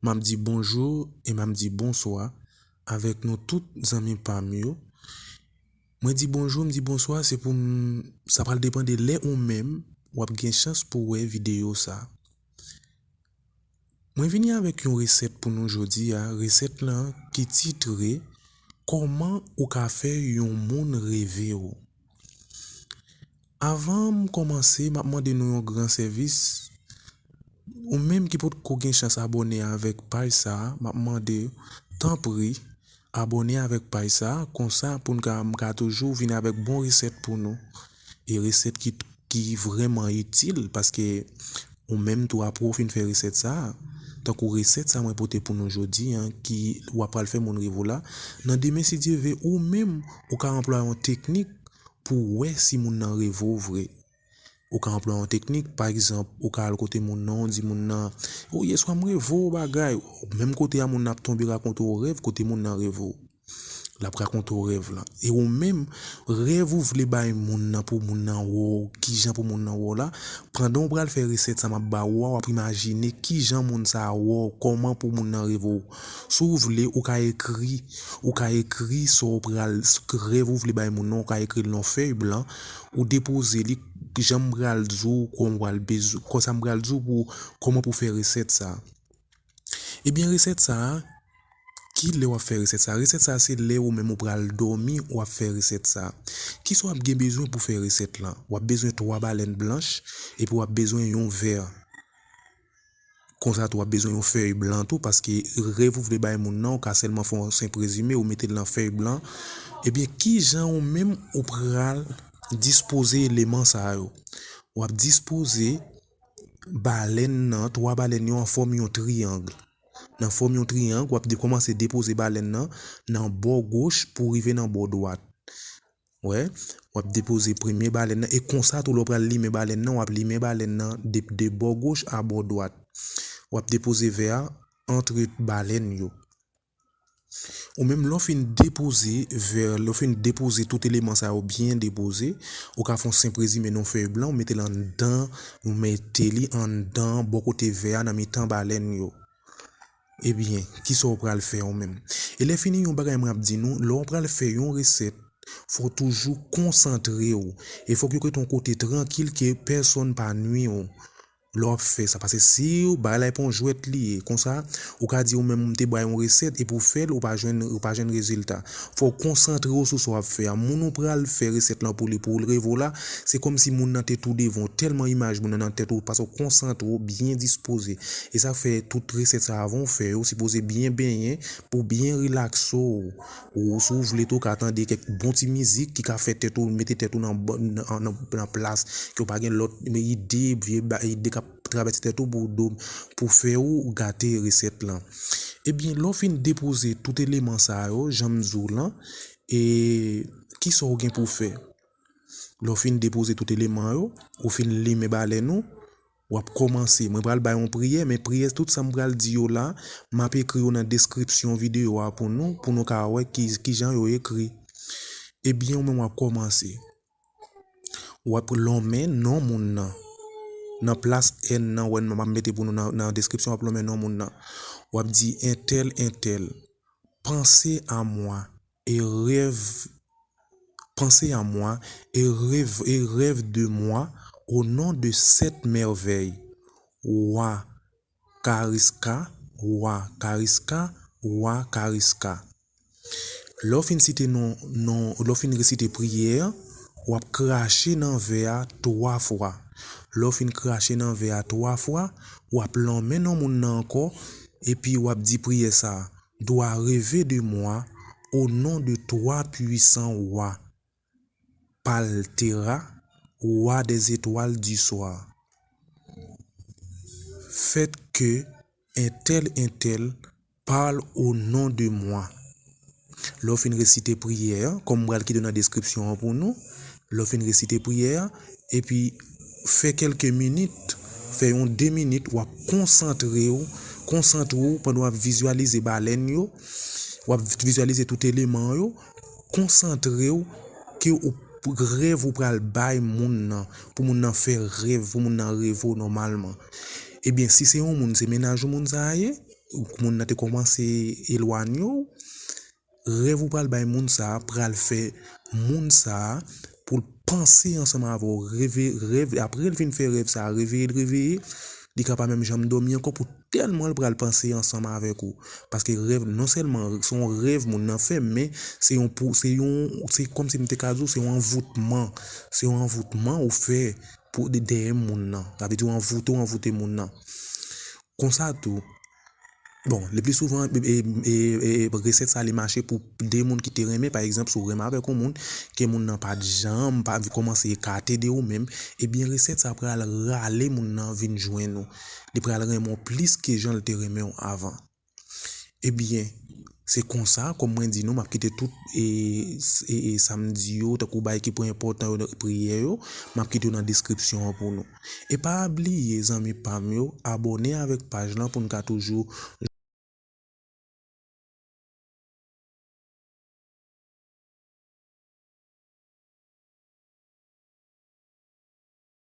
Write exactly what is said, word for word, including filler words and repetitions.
m ap di bonjou e m ap di bonswa avèk nou tout zanmi pa m yo. Mwen di bonjou, m di bonswa, se pou m, sa pral depann de lè ou menm w ap gen chans pou wè videyo sa. Mwen vini avèk yon resèt pou nou jodi a, resèt lan ki titre Kòman ou ka fè yon moun reve w. Avan m kòmanse, m ap mande nou yon gran sèvis. Ou menm ki potko gen chans abòne avèk paj sa a, m ap mande, tanpri, abòne avèk paj sa a, konsa pou n ka, m ka toujou vin avèk bon resèt pou nou. E resèt ki, ki vrèman itil, paske ou menm tou apre w fin fè resèt sa a. Tankou resèt sa mwen pote pou nou jodi a, ki w ap pral fè moun reve w la. Nan demen, si Dye ve, ou menm, ou ka anplwaye yon teknik pou w wè si moun nan reve w vre. Ou ka anplwaye yon teknik, pa egzanp, ou ka al kote moun nan, ou di moun nan, o, yèswa m reve w bagay. Menm kote a moun nan ap tonbe rakonte w rèv, kote moun nan reve w. L ap rakonte w rèv lan. E ou menm, rèv ou vle bay moun nan pou moun nan wè w, kijan pou moun nan wè w la, pandan w pral fè resèt sa m ap ba ou a, w ap imajine kijan moun sa a wè w, kòman pou moun nan reve w. Si w vle, ou ka ekri, ou ka ekri sa w pral, rèv ou vle bay moun nan, ou ka ekri l nan yon fèy blan, ou depoze li, jan m pral di w, kòman w pral bezwen, konsa m pral di w pou, kòman pou fè resèt sa. Ebyen, resèt sa a, ki lè w ap fè resèt sa? Resèt sa a, se lè ou menm ou pral dòmi, w ap fè resèt sa a. Kisa w ap gen bezwen pou fè resèt lan? W ap bezwen twa balèn blanch, epi w ap bezwen yon vè. Konsa tou, w ap bezwen yon fèy blan tou, paske rèv ou vle bay moun nan, ou ka sèlman fè yon senp rezime, ou mete l nan fèy blan. Ebyen, kijan ou menm ou pral dispoze eleman sa yo? W ap dispoze balèn nan, twa balèn yo an fòm yon triyang. Nan fòm yon triyang, w ap de-, kòmanse depoze balèn nan nan bò goch pou rive nan bò dwat. Wè, w ap depoze premye balèn nan, e konsa tou lè w pral limen balèn nan, w ap limen balèn nan de, de bò goch a bò dwat. W ap depoze vè a antre balèn yo. Ou menm, lè w fin depoze vè, lè w fin depoze tout eleman sa yo byen depoze, ou ka fè yon senp rezime nan yon fèy blan, ou mete l anndan, ou mete li anndan bò kote vè a nan mitan balèn yo. Ebyen, kisa w pral fè ou menm? E lè fini, yon bagay mwen ap di nou, lè w pral fè yon resèt, fò w toujou konsantre w. E fòk yo kite yon kote trankil ke pèsonn pa nwi w. Lè w ap fè sa, paske si w bagay la e pa yon jwèt li ye, konsa, ou ka di ou menm m te bay yon resèt epi w fè l, ou pa jwenn, ou pa jwenn rezilta. Fò w konsantre w sou sa w ap fè a. Moun ou pral fè resèt lan pou li, pou l reve w la, se kòmsi moun nan te tou devan w, tèlman imaj moun nan nan tèt ou, paske w konsantre w, byen dispoze. E sa fè tout resèt sa avan w fè yo, sipoze byen benyen, pou byen rilakse w. Ou, si w vle tou, w ka tande kèk bon ti mizik ki ka fè tèt ou, mete tèt ou nan, nan, nan, nan plas ke w pa gen lòt ide, vye ba-, ide k ap travèse tèt ou pou do-, pou fè ou gate resèt lan. Ebyen, lè w fin depoze tout eleman sa yo, jan m di w lan, e kisa w gen pou w fè? Lè w fin depoze tout eleman yo, ou fin limen balèn ou, w ap kòmanse. Mwen pral bay yon priyè, men priyè, tout sa m pral di yo la, m ap ekri yo nan deskripsyon videyo a pou nou, pou nou ka wè ki, kijan yo ekri. Ebyen, ou menm w ap kòmanse. W ap lonmen non moun nan. Nan plas N nan, wè, m ap mete pou nou nan, nan deskripsyon, w ap lonmen non moun nan. W ap di, entèl, entèl, pensez à moi et rêve, pensez à moi et rêve, et rêve de moi au nom de cette merveille. Wa Kariska, wa Kariska, wa Kariska. Lè w fin site non, non, lè w fin resite priyè a, w ap krache nan vè a twa fwa. Lè w fin krache nan vè a twa fwa, w ap lonmen non moun nan ankò, epi w ap di priyè sa a, Dois rêver de moi au nom de toi puissant roi, Paltera, roi des étoiles du soir. Faites que un tel, un tel parle au nom de moi. Lè w fin resite priyè a, kòm m pral kite nan deskripsyon an pou nou, lè w fin resite priyè a, epi fè kèlke minit, fè yon de minit, w ap konsantre w, konsantre w pandan w ap vizyalize balèn yo, w ap vizyalize tout eleman yo, konsantre w ke ou, rèv ou pral bay moun nan, pou moun nan fè rèv, pou moun nan reve w nòmalman. Ebyen, si se yon moun, se mennaj ou moun sa a ye, moun nan te kòmanse elwanye w, rèv ou pral bay moun sa a pral fè moun sa a pou l panse ansanm avè w, reve, rèv, apre l fin fè rèv sa a, reveye l reveye, li ka pa menm janm dòmi ankò pou tèlman l pral panse ansanm avèk ou. Paske rèv, non sèlman se yon rèv moun nan fè, men se yon pou, se yon, se kòmsi m te ka di w, se yon anvoutman. Se yon anvoutman ou fè pou dèyè moun nan. Sa vle di w anvoute, w anvoute moun nan. Konsa tou, bon, le pli souvan, e, e, e, e, resèt sa li mache pou de moun ki te renmen, pa egzanp, si w renmen avèk yon moun, ke moun nan pa t janm, pa kòmanse ekate de ou menm, ebyen, resèt sa pral rale moun nan vin jwenn ou. Li pral renmen w plis ke jan l te renmen w avan. Ebyen, se konsa, kòm mwen di nou, m ap kite tout e, e, e sa m di yo, tankou bagay ki pwen enpòtan yo, priyè yo, m ap kite yo nan deskripsyon an pou nou. E pa bliye, zanmi pa m yo, abòne avèk paj lan pou n ka toujou